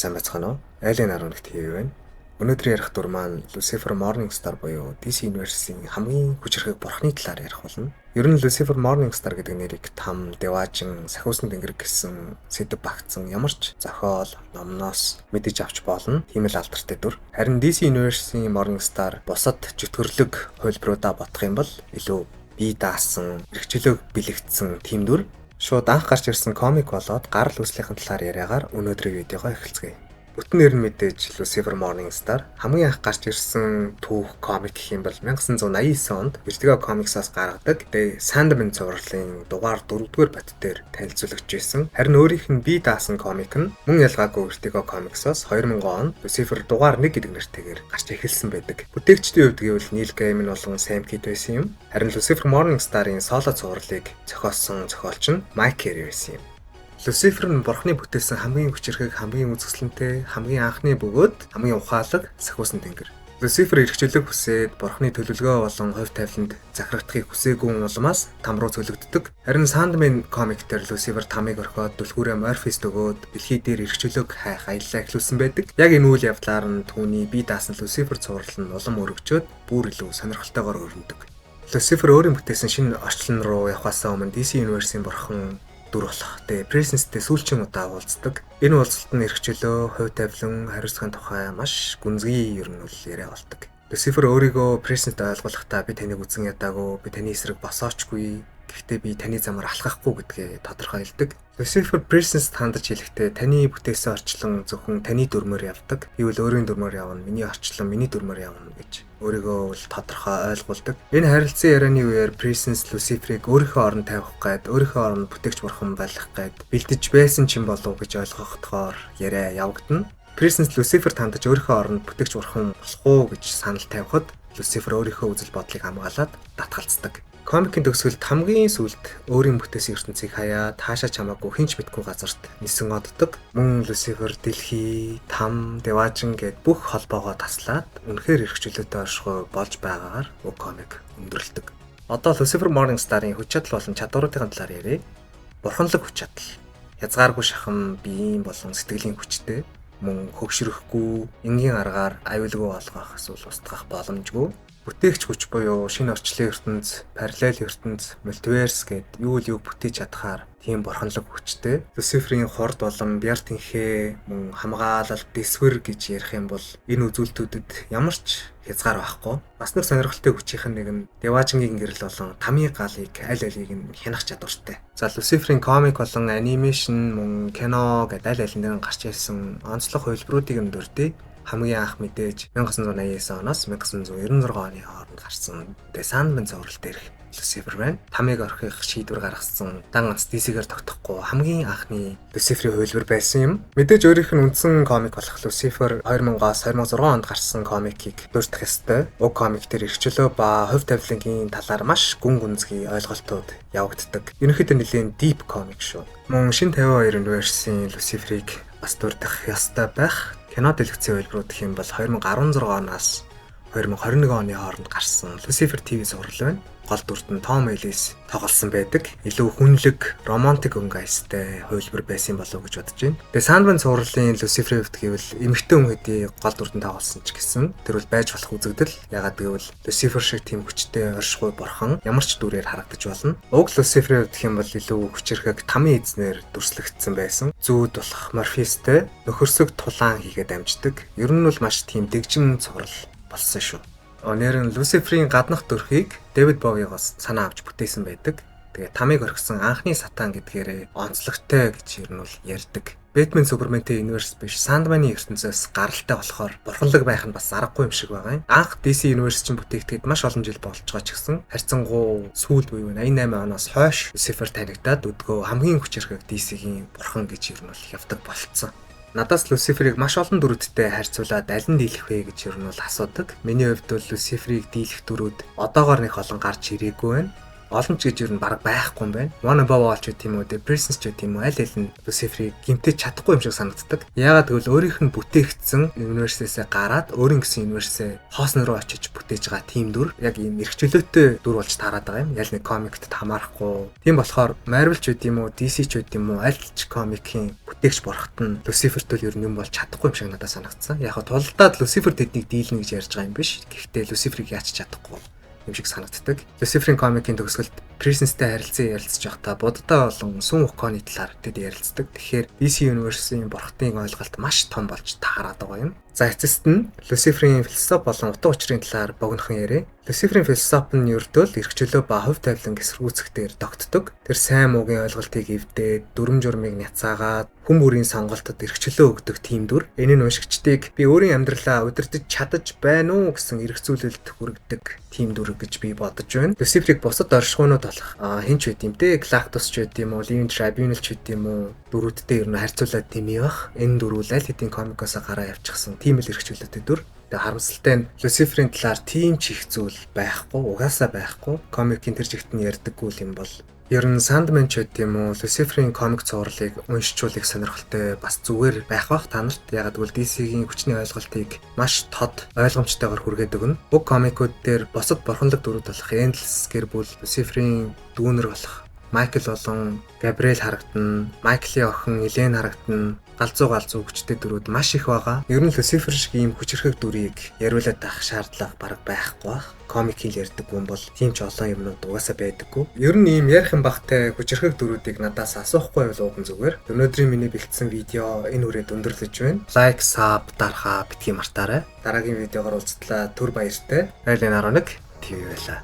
Сайн байцгаана уу? Айлын 11 TV байна. Өнөөдөр ярих дүр маань Lucifer Morningstar буюу DC Universe-ийн хамгийн хүчирхэг бурхны талаар ярих болно. Ер нь Lucifer Morningstar гэдэг нэрийг там, деваажин, сахиусан тэнгэр гэсэн сэдэв багтсан ямар ч зохиол, номноос мэдэж авч болно. Тийм л алдартай дүр. Харин DC Universe-ийн Morningstar бусад чөтгөрлөг хувилбаруудаа бодох юм бол илүү бие даасан, эрхчлөөг бэлэгдсэн тийм дүр. Шууд анх гарч ирсэн комик болоод гарал үүслийнхэн талаар яриагаар өнөөдрийн видеогоо эхэлцгээе. Бүтэн нэр нь мэдээж Lucifer Morningstar. Хамгийн анх гарч ирсэн түүх комик гэх юм бол 1989 онд Vertigo Comics-аас гаргадаг The Sandman цувралын дугаар 4-р бот дээр танилцуулагдж байсан. Харин өөрийнх нь бие даасан комик нь мөн ялгаагүй Vertigo Comics-аас 2000 онд Lucifer дугаар 1 гэдэг нэртэйгээр гарч эхэлсэн байдаг. Бүтээгчдийн хувьд гэвэл Neil Gaiman болон Sam Kidd байсан юм. Харин Lucifer Morningstar-ын соло цувралыг зохиосон зохиолч нь Mike Carey байсан юм. Люцифер нь бурхны бүтээсэн хамгийн хүчирхэг, хамгийн үзэсгэлэнтэй, хамгийн анхны бөгөөд хамгийн ухаалаг сахиусан тэнгэр. Люцифер эрх чөлөөг хүсээд бурхны төлөвлөгөө болон хувь тавиланд захирагдахыг хүсээгүй улмаас там руу цөлөгддөг. Харин Sandman комик дээр Люцифер тамыг орхиод түлхүүрээ Морфеуст өгөөд дэлхий дээр эрх чөлөөг хайх аяллаа эхлүүлсэн байдаг. Яг энэ үйл явдлаар нь түүний бие даасан Люцифер цуврал нь улам өргөжөөд бүр илүү сонирхолтойгоор өрнөдөг. Люцифер өөрийн бүтээсэн шинэ орчлон руу явхаасаа өмнө DC Universe-ийн бурхан дүр болох The Presence-тэй сүүлчийн удаа уулздаг. Энэ уулзалт нь эрх чөлөө, хувь тавилан, хариуцлагын тухай маш гүнзгий ер нь бол яриа болдог. Люцифер өөрийгөө Presence-д ойлгуулахдаа би таныг үзэн ядаагүй, би таны эсрэг босоочгүй, гэхдээ би таны замаар алхахгүй гэдгээ тодорхой хэлдэг. Люцифер Presence-д хандаж хэлэхдээ таны бүтээсэн орчлон зөвхөн таны дүрмээр явдаг. Би бол өөрийн дүрмээр явна, миний орчлон миний дүрмээр явна гэж өөрийгөө бол тодорхой ойлгуулдаг. Энэ харилцан ярианы үеэр Presence Lucifer-ыг өөрийнхөө оронд тавих гээд, өөрийнхөө оронд бүтээгч бурхан байх гээд бэлдэж байсан ч юм болов гэж ойлгохдохоор яриа явагдана. Presence Lucifer-т хандаж өөрийнхөө оронд бүтээгч бурхан болох уу гэж санал тавихад Lucifer өөрийнхөө үзэл бодлыг хамгаалаад татгалздаг. Комикийн төгсгөлд хамгийн сүүлд өөрийн бүтээсэн ертөнцийг хаяад хаашаа ч хамаагүй хэн ч мэдэхгүй газарт нисэн оддог. Мөн Люцифер дэлхий, там, деваажин гээд бүх холбоогоо таслаад үнэхээр эрх чөлөөтэй оршихуй болж байгаагаар уг комик өндөрлөдөг. Одоо Lucifer Morningstar-ын хүч чадал болон чадваруудын талаар ярья. Бурханлаг хүч чадал. Хязгааргүй шахам биеийн болон сэтгэлийн хүчтэй, мөн хөгшөрөхгүй, энгийн аргаар аюулгүй болгох эсвэл устгах боломжгүй. Бүтээгч хүч буюу шинэ орчлон ертөнц, параллел ертөнц, multiverse гээд юу л юуг бүтээж чадахаар тийм бурханлаг хүчтэй. Люциферийн хурд болон бяр тэнхээ мөн хамгаалалт, дэсвэр гэж ярих юм бол энэ үзүүлэлтүүдэд ямар ч хязгаар байхгүй. Бас нэг сонирхолтой хүчийнх нь нэг нь Деваажингийн гэрэл болон тамийн галыг аль алийг нь хянах чадвартай. За, Люциферийн комик болон animation мөн кино гэдээ аль аль нь гарч ирсэн онцлог хувилбаруудыг нь дурдъя. Хамгийн анх мэдээж 1989 оноос 1996 оны хооронд гарсан The Sandman цуврал дээрх Люцифер байна. Тамыг орхих шийдвэр гаргасан дан ганц DC-гээр тогтохгүй хамгийн анхны Люциферийн хувилбар байсан юм. Мэдээж өөрийнх нь үндсэн комик болох Люцифер 2000-аас 2006 онд гарсан комикийг дурдах ёстой. Уг комик дээр эрх чөлөө ба хувь тавилангийн талаар маш гүн гүнзгий ойлголтууд явагддаг. Ерөнхийдөө нэлээн deep комик шүү. Мөн шинэ 52 Universe-ийн Люциферийг бас дурдах ёстой байх. Кино дэлгэцийн хувилбарууд гэх юм бол 2016 оноос 2021 оны хооронд гарсан Lucifer TV цуврал байна. Гол дүрт нь Том Элlis тоглосон байдаг. Илүү хүнлэг, романтик өнгө аястай хувилбар байсан болов уу гэж бодож байна. Тэгээ Sandman цувралын Lucifer-ийн хувьд гэвэл эмэгтэй хүн хэдий гол дүртэн тоглосон ч гэсэн тэр бол байж болох үзэгдэл. Яагаад гэвэл Lucifer шиг тийм хүчтэй оршихуй бурхан ямар ч дүрээр харагдаж болно. Уг Lucifer-ийн хувьд гэх юм бол илүү хүчирхэг тамын эзнэр дүрслэгдсэн байсан. Зүүд болох Морфеустэй нөхөрсөг тулаан хийгээд амждаг. Ер нь бол маш тийм дэгжин цуврал болсон шүү. Нэр нь Люциферийн гаднах төрхийг Дэвид Бовигоос санаа авч бүтээсэн байдаг. Тэгээ тамыг орхисон анхны сатан гэдгээрээ онцлогтой гэж ер нь бол ярьдаг. Бэтмен Суперментэй universe биш, Sandman-ы ертөнцөөс гаралтай болохоор бурханлаг байх нь бас аргагүй юм шиг байгаа юм. Анх DC Universe чинь бүтээгдэхэд маш олон жил болж байгаа ч гэсэн харьцангуй сүүлд буюу 88 оноос хойш Lucifer танигдаад өдгөө хамгийн хүчирхэг DC-гийн бурхан гэж ер нь бол явдаг болцсон. Надаас Люциферийг маш олон дүрүүдтэй харьцуулаад аль нь дийлэх вэ гэж ер нь бол асуудаг. Миний хувьд бол Люциферийг дийлэх дүрүүд одоогоор нэг олон гарч ирээгүй байна. Олон ч гэж ер нь бараг байхгүй юм байна. One Above All ч гэдэг юм уу, The Presence ч гэдэг юм уу, аль аль нь Lucifer-ийг гэмтэж чадахгүй юм шиг санагддаг. Яагаад гэвэл өөрийнх нь бүтээгдсэн universe-ээсээ гараад өөрийн гэсэн universe-ээ хоосон руу очиж бүтээж байгаа тийм дүр. Яг ийм эрх чөлөөтэй дүр болж таарад байгаа юм. Ял нэг комикт хамаарахгүй. Тийм болохоор Marvel ч гэдэг юм уу, DC ч гэдэг юм уу, аль ч комикийн бүтээгч бурхад нь Lucifer-т бол ер нь юм болж чадахгүй юм шиг надад санагдсан. Яг хаа тулдаад Lucifer тэднийг дийлнэ гэж ярьж байгаа юм биш. Гэхдээ Lucifer-ыг яач чадахгүй юм шиг санагддаг. Lucifer-ийн комикийн төгсгөлд Presence-тэй харилцан ярилцж байхдаа Будда болон Сун Вуконы талаар тэд ярилцдаг. Тэгэхээр DC Universe-ийн бурхтын ойлголт маш том болж таарад байгаа юм. За, эцэст нь Lucifer-ийн философи болон утга учирын талаар богинохон яриа. Lucifer-ийн философи нь ердөө л эрх чөлөө ба хувь тавилан эсэргүүцэхтэр тогтдог. Тэр сайн муугийн ойлголтыг эвдээд, дүрм журмыг няцаагаад, хүн бүрийн сонголтод эрх чөлөө өгдөг тийм дүр. Энэ нь уншигчдыг би өөрийн амьдралаа удирдах чадаж байна уу гэсэн эргцүүлэлт хүргэдэг тийм дүр гэж би бодож байна. Lucifer-ыг бусад оршихуйнууд болох хэн ч байд юм те, Galactus ч байд юм уу, Living Tribunal ч байд юм уу, дөрүүдтэй ер нь харьцуулаад тийм юм бах. Энэ дөрвөл аль хэдийн комикоос гараа явчихсан тийм л эрх чөлөөтэй дүр. Тэгээ харамсалтай нь Lucifer-ийн талаар тийм ч их зүйл байхгүй, угаасаа байхгүй. Комикийн тэр чигт нь ярьдаггүй юм бол ер нь Sandman ч байд юм уу, Lucifer-ийн комик цувралыг уншчулыг сонирхолтой бас зүгээр байх бах та нарт. Яг гэвэл DC-гийн хүчний ойлголтыг маш тод ойлгомжтойгоор хүргээд өгнө. Уг комикууд дээр бусад бурханлаг дүрүүд болох Endless гэр бүл, Lucifer-ийн дүүнер болох Майкл болон Габриэл харагдана. Майклийн охин Элен харагдана. Галзуу галзуу хүчтэй дүрүүд маш их байгаа. Ер нь Люцифер шиг ийм хүчирхэг дүрийг яриулаад байх шаардлага бараг байхгүй байх. Комик хэл ярьдаг юм бол тийм ч олон юмнууд угаасаа байдаггүй. Ер нь ийм ярих юм багтай хүчирхэг дүрүүдийг надаас асуухгүй байвал ууган зүгээр. Өнөөдрийн миний бэлдсэн видео энэ хүрээд өндөрлөж байна. Like, sub дарахаа битгий мартаарай. Дараагийн видеогоор уулзтлаа. Түр баяртай. Айлын 11 TV байлаа.